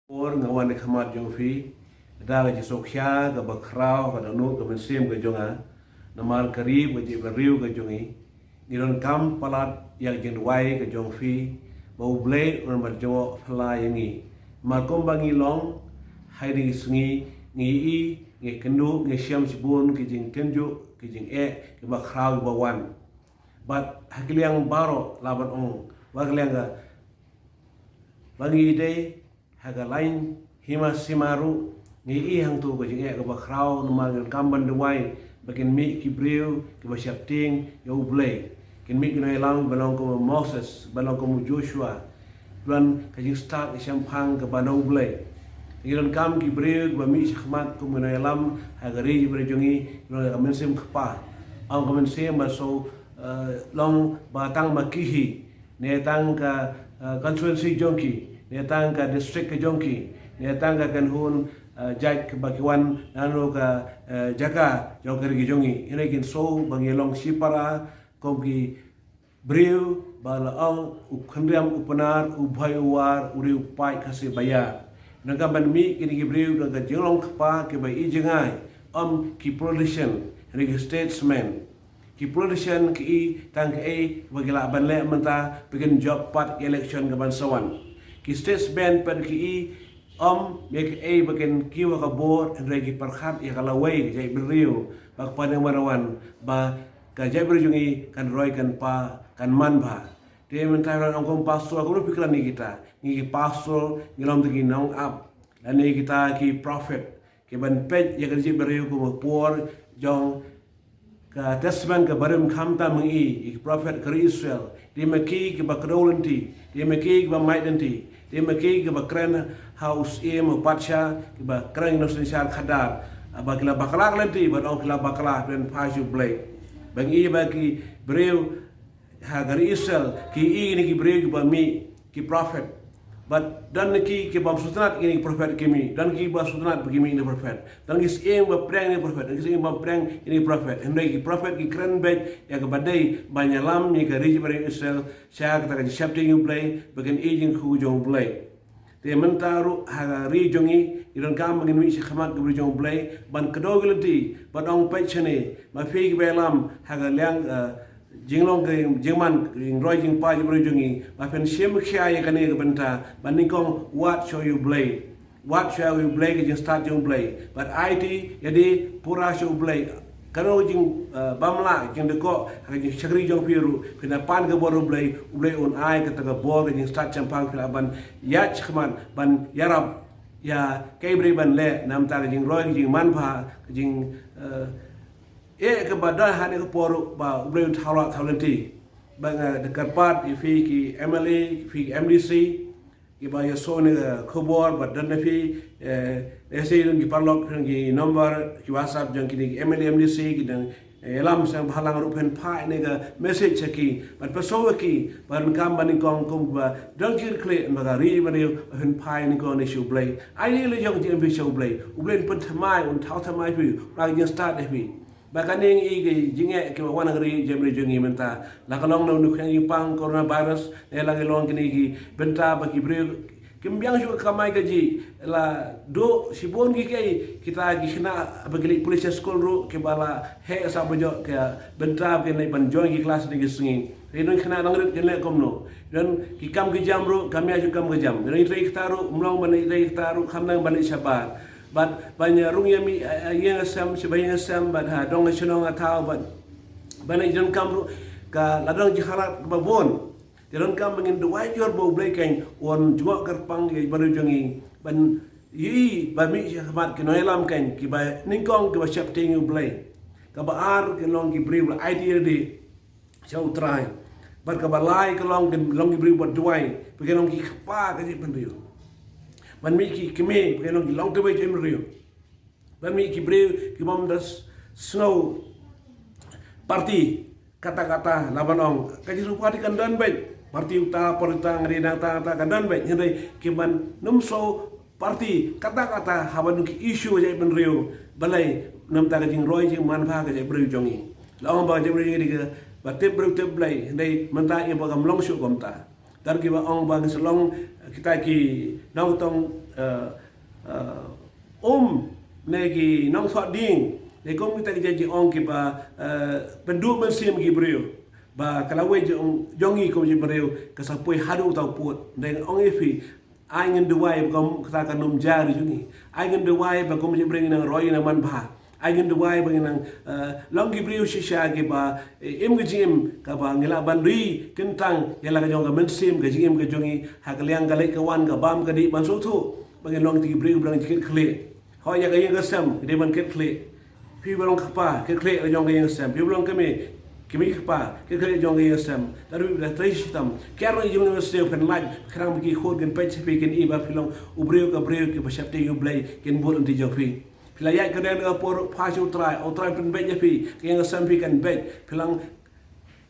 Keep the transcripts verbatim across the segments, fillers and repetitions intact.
Por nga wan ha khmat jong phi da ka jingsngewkhia kaba khraw, ka dohnud, ka mynsiem ka jong nga. Namar ka ri bad ka jaitbynriew ka jong ngi, ngi donkam palat ïa ka jingduwai ka jong phi, ba U Blei un ym jngoh phylla ïa ngi. Namar kumba ngi long ha kine ki sngi, ngi ïohi, ngi kynduh, ngi shem shibun ki jingkynjuh, ki jingeh kiba khraw kiba wan. Bad ha ki liang baroh, lah ban ong, ha ki liang ka, ba ngi dei ha ka lain hima sima ruh, ngi ïohi hangto ka jingeh kaba khraw. Namar ngi donkam ban duwai ba kin mih ki briew kiba sheptieng ïa U Blei. Kin mih ki nongïalam ba long kum u Moses, ba long kum u Joshua, ban ka jingstad, ka shemphang kaba na U Blei. Ngi donkam ki briew kiba mih shakhmat kum ki nongïalam ha ka ri jong ngi, long ka mynsiem kpa, ong ka mynsiem ba shu, eh, long ba tang ma ki hi, ne tang ka, eh, constituency jong ki, ne tang ka district ka jong ki, ne tang ka kynhun, eh, jait kaba ki wan na kano ka, eh, jaka jong ka ri ka jong ngi. Hynrei kin shu ba ngi long shipara kum ki briew ba la ong, u khynriam u Pnar, u Bhoi u War, u riew paid Khasi baïar. Nangta ban mih kine ki briew da ka jinglong kpa kiba i jngai, ym ki politician, hynrei ki statesman. Ki politician ki i tang kaei ba ki lah ban leh mynta, ba kin jop pat election kaban sa wan. Ki statesman pat ki i, ym ïa kaei ba kin kiew ha ka bor, hynrei ki pyrkhat ïa ka lawei ka jaitbynriew, ba ka pandemrong wan, ba ka jaitbynriew jong ngi kan roi, kan pa, kan manbha. Te mynta ngan ong kum pastor, kumno phi kren ïa kita? Ngi ki pastor ngi long tang ki nongap, lane kita ki prophet, kiban peit ïa ka jaitbynriew kum ka por jong ka Testament kaba rim. Khamtam ngi i, i ki prophet ka ri Israel, dei ma ki kiba kdew lynti, dei ma ki kiba mait lynti, dei ma ki kiba kren ha u syiem, u patsha, kiba kren ïa u synshar khadar. Ba ki la bakla lynti, ba dang ki la bakla, pynphai sha U Blei. Ba ngi i ba ki briew ha ka ri Israel ki i kine ki briew kiba mih ki prophet. Bad don ki ki bym sngewtynnat ïa kine ki prophet ki mih, don ki ba sngewtynnat ba ki mih kine ki prophet, don ki syiem ba pdiang ïa kine ki prophet, don ki syiem ba pdiang ïa kine ki prophet. Hynrei ki prophet ki kren beit ïa kaba dei ban ïalam ïa ka ri jong Israel sha kata ka jingsheptieng U Blei, ba kin i jingkyrkhu jong U Blei. Te mynta ruh ha ka ri jong ngi, ngi donkam ba ngin mih shakhmat ka ri jong U Blei, ban kdew ki lynti, ban ong peit shane, ma phi kiba ïalam ha ka liang, eh, jinglong ka jingman, jingroi jingpa jong u briew jong ngi, ba phin shim khia ïa kane ka bynta, ba nyngkong wad sha U Blei. Wad sha U Blei, ka jingstad jong U Blei. Bad aiti ïa dei pura sha U Blei. Kano ka jing, eh, bamla, jingdkoh ha ka jingshakri jong phi ruh, phin da pan ka bor U Blei, U Blei un ai kata ka bor, ka jingstad shemphang, phi lah ban ïaid shakhmat, ban ïarap ïa kaei ba dei ban leh, namar ka jingroi, ka jingmanbha, ka jing, eh, eh, kaba don ha kane ka por ruh, ba U Blei un thaw lah thaw lynti. Ba nga da kyrpad ïa phi ki M L A, phi ki M D C, kiba ïohsngew ïa kane ka khubor, bad don na phi, eh, ïa phi ki paralok, phi ki number ki WhatsApp jong kine ki M L A, M D C, ki dang, eh, ïalam sngewbha lang ruh, phin phai ïa kane ka message sha ki, bad pynshoi ïa ki, bad donkam ba nyngkong kumba don ki riewklieh, ba ka ri ba ri, phin phai nyngkong na U Blei. Ai ni la jong jingim phi sha U Blei. U Blei un pynthymmai, un thaw thymmai phi, ba ka jingstad ïa phi. Ba kane ngi i ka jingeh kiba wan ha ka ri jong ngi mynta. La ka long na u khñiang jingpang coronavirus, ne la ka long kine ki bynta ba ki briew kim biang shuh ka kamai kajih, la duh shibun ki, ki, kita ki khynnah ba ki leit pule sha skul ruh, kiba la heh sa ba jong ka bynta ba kin leit ban join ki klas kine ki sngi. Ki don khynnah nongrit, kin leh kumno? Don ki kam ki jam ruh, kam ïa shuh kam ki jam. Don ki trei kita ruh, ym long ban leit trei kita ruh, khamtam ban leit shabar. Bad ban ïa rung ïa mih, eh, eh, ïing ha sem, sha ba ïing ha sem, bad ha dong ha shnong ha thaw, bad ban ïa donkam ruh, ka la don jinghalat kaba bun. Te donkam ba ngin duwai jur ba U Blei kan un jngoh kyrpang ïa baroh jong ngi, ban ïohi ba mih shakhmat ki nongïalam kan, kiba nyngkong, kiba sheptieng ïa U Blei. Kaba ar, kin long ki briew ba aiti ïa lade sha U Trai. Bad kaba lai ka long, kin long ki briew ba duwai, ba kin long ki kpa ka jaitbynriew. Ban mih ki kmie, ba kin long ki longkmie jaitbynriew. Ban mih ki briew ki bym da s-, sngew party katta katta, la ban ong. Ka jingsngew party kan don beit. Party uta, party uta, nga dei nangta, nangta, kan don beit. Hynrei ki ban nym sngew party katta katta haba don ki issue jaitbynriew. Balei? Namar ka jingroi jingmanbha ka jaitbynriew jong ngi. La ong ba ka jaitbynriew jong ngi dei kaba tip briew tip Blei, hynrei mynta ïa ba kam long shuh kumta. Don kiba ong ba ngi sa long kita ki nongtong eh, eh, um ne ki nongthoh dieng, ne kum kita ki jait jingong kiba, eh, pynduh mynsiem ki briew, ba ka lawei jong, jong ngi kum ki briew ka sa poi haduh uta u pud. Hynrei ong ïa phi, ai ngin duwai ba kum kata kan ym jia ri jong ngi. Ai ngin duwai ba kum ki briew ngi nang roi, nang manbha. Ai ngin duwai ba ngin nang, eh, long ki briew shisha kiba, eh, im ka jingim kaba ngi lah ban ri kyntang ïa la ka jong ka mynsiem, ka jingim ka jong ngi ha ka liang ka leit ka wan, ka bam ka dih, ban sngewthuh ba ngin long ki briew ba nang jingkitkhlieh. Hooid, ïa ka ïing ka sem ka dei ban kitkhlieh. Phi ba long kpa, kitkhlieh la jong ka ïing ka sem. Phi ba long kmie, kmie kpa, kitkhlieh la jong ka ïing ka sem. Tad phi ba trei shitom, kiar na ïing ka sem, phin lait, khnang ba ki khun kin peit sha phi, kin i ba phi long u briew ka briew kiba sheptieng ïa U Blei, kin bud lynti jong phi. Phi la ïaid kyrdan na ka por, phai sha U Trai, U Trai pynbeit ïa phi, ka ïing ka sem phi kan beit. Phi long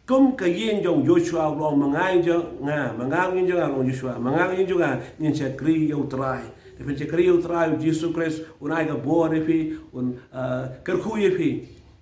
kum ka ïing jong Joshua, u ong, ma nga ïing jong nga, ma nga ïing jong nga, u ong Joshua, ma nga ïing jong nga, ngin shakri ïa U Trai. Te phin shakri ïa U Trai, U Jisu Khrist un ai ka bor ïa phi, un, eh, kyrkhu ïa phi.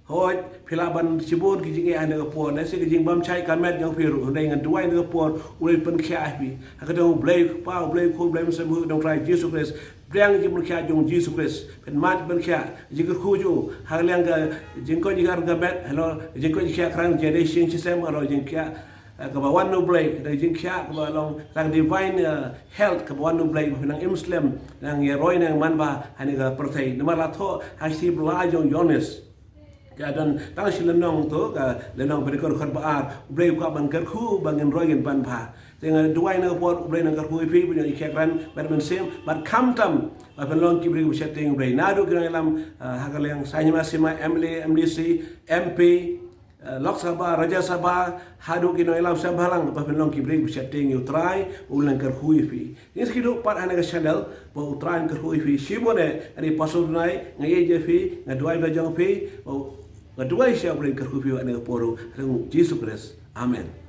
Hooid, phi lah ban shibun ki jingeh ha kane ka por, lehse ka jingbymshait ka met jong phi ruh, hynrei ngan duwai ha kane ka por, U Blei pynkhiah ïa phi. Ha ka kyrteng U Blei Kpa, U Blei Khun, U Blei Mynsiem Bakhuid, U Trai Jisu Khrist. Pdiang jingpynkhiah jong Jisu Khrist. Phin mad pynkhia jingkyrkhu jong u ha ka liang ka jingkoit jingkhiah ka met, halor jingkoit jingkhiah kyrang, jingdei shisien shisem, halor jingkhiah, eh, kaba wan na U Blei, ka jingkhiah kaba long tang divine, eh, health kaba wan na U Blei, ba phin nang im slem, nang ïa roi, nang manbha ha kane ka pyrthei. Namar la thoh ha ka shithi ba la jong u Ïoannis, ka don tang shi lynnong, to ka lynnong ba dei ka dkhot ba ar, U Blei u kwah ban kyrkhu ba ngin roi, ngin manbha. Te nga duwai ha kane ka por, U Blei un kyrkhu ïa phi, ba ngin ïa kren bad mynsiem, bad khamtam ba phin long ki briew ba sheptieng ïa U Blei. Naduh ki nongïalam, ah, ha ka liang saiñ hima sima, M L A, M D C, M P, eh, Lok Sabha, Rajya Sabha, haduh ki nongïalam seng bhalang, ba phin long ki briew ba sheptieng ïa U Trai, U Blei un kyrkhu ïa phi. Ngin sa ïakynduh pat ha kane ka channel, ba U Trai un kyrkhu ïa phi. Shibun eh, nga dei Pastor Nai, nga ïeit ïa phi, nga duwai ba jong phi, ba nga duwai sha U Blei un kyrkhu ïa phi ha kane ka por, ha ka kyrteng U Jisu Khrist. Amen.